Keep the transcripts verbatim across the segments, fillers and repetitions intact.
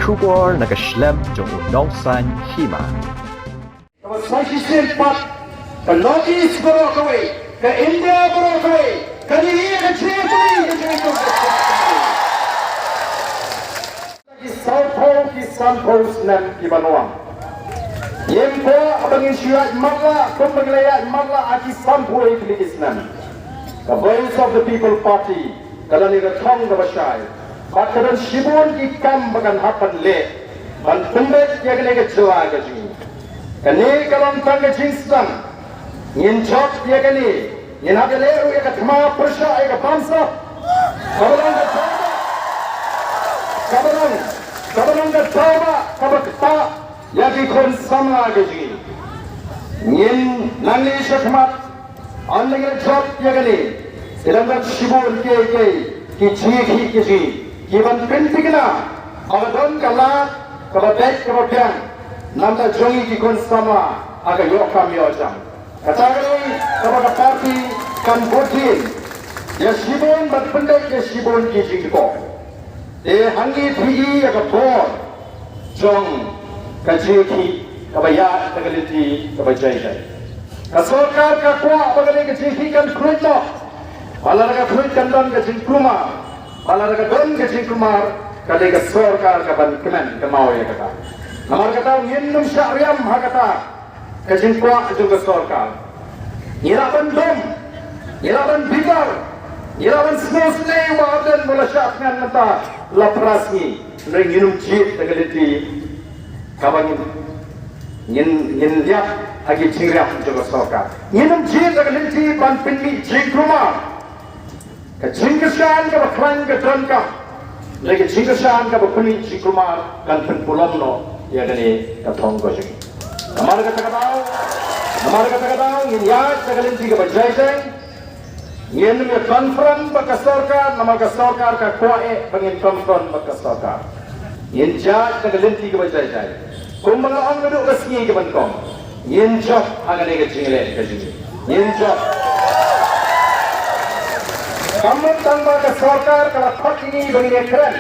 Khubor na ka shlem jong u Nongsaiñ Hima. Kaba sa shisien pat, ka North East baroh kawei, ka India baroh kawei, ka dei ka jingïathuh, ka jingïathuh. Ki sanphew, ki sanphew snem ki ban wan. Ngim kwah ba ngin shu ïaid matlah, kum ba ngi la ïaid matlah ha ki sanphew tylli ki snem. Ka Voice of the People Party, ka don ïa ka thong kaba shai. Bad ka don shibun ki kam ba kan hap ban leh ban pynbeit ïa kane ka jylla ka jong ngi. Kane ka long tang ka jingsdang. Ngin jop ïa kane. Ngin hap ïaleh ruh ïa ka thma pyrshah ïa ka bamsap. Kaba long ka daw ba, kaba long, kaba long ka daw ba kaba ktah ïa ki khun samla ka jong ngi. Ngin nangne shakhmat, ynda ngin jop ïa kane, ki dang don shibun kiei kiei ki jingïakhih ki jong ngi, ki ban pynthikna ba ka don ka lad kaba beit kaba biang na bynta jong ngi ki khun samla ha ka ïoh kam ïoh jam. Kata ka dei kaba ka party kan bud dien ïa shibun bad pynbeit ïa shibun ki jingkyrkhu. Te hangne phi i ïa ka bor jong ka jingïakhih kaba ïaid da ka lynti kaba jai jai. Ka sorkar ka kwah ba kane ka jingïakhih kan khluit noh. Ba lada ka khluit kan don ka jingkulmar. Ba lada ka don ka jingkulmar, ka dei ka sorkar ka ban kmen kynmaw ïa kata. Namar kata ngin ym shah riam ha kata ka jingkwah jong ka sorkar. Ngi lah ban dum, ngi lah ban bitar, ngi lah ban sngewsynei ba Ardent ba la shah thngan mynta la phra sngi. Hynrei ngin ym jied da ka lynti kaba ngin, ngin, ngin ïap ha ki jingriam jong ka sorkar. Ngin ym jied da ka lynti ban pynmih jingkulmar. Ka jingkyrshan kaba khlaiñ ka donkam. Hynrei ka jingkyrshan kaba pynmih jingkulmar kan pynpulom noh ïa kane ka thong ka jong ngi. Namar kata ka daw, namar kata ka daw, ngin ïaid da ka lynti kaba jai jai. Ngin ym ïa confront bad ka sorkar, namar ka sorkar ka kwah eh ba ngin confront bad ka sorkar. Ngin ïaid da ka lynti kaba jai jai. Kumba nga ong naduh ka sngi ka ban kong. Ngin jop ha kane ka jingleh ka jong ngi. Ngin jop. Kam mut tang ba ka sorkar ka la khot ïa ngi ba ngin ïa kren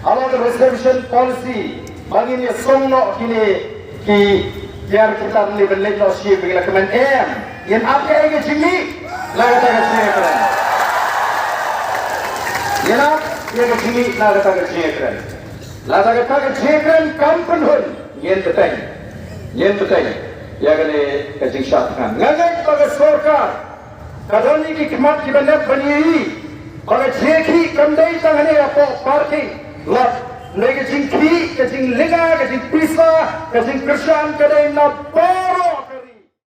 halor ka reservation policy, ba ngin ïa song noh kine ki tiar ki tar ne ban leit noh sha ba ngin la kmen, em. Ngin ap ïa ka jingmih na kata ka jingïakren. Ngin ap ïa ka jingmih na kata ka jingïakren. Lada kata ka jingkren kam pynhun, ngin bteng. Ngin bteng ïa kane ka jingshah thngan. Nga ngeit ba ka sorkar ka don ïa ki khmat kiba nep ban ïohi ba ka jingïakhih kam dei tang hangne hapoh parking lot. Hynrei ka jingkhih, ka jinglynga, ka jingpisa, ka jingkyrshan ka dei na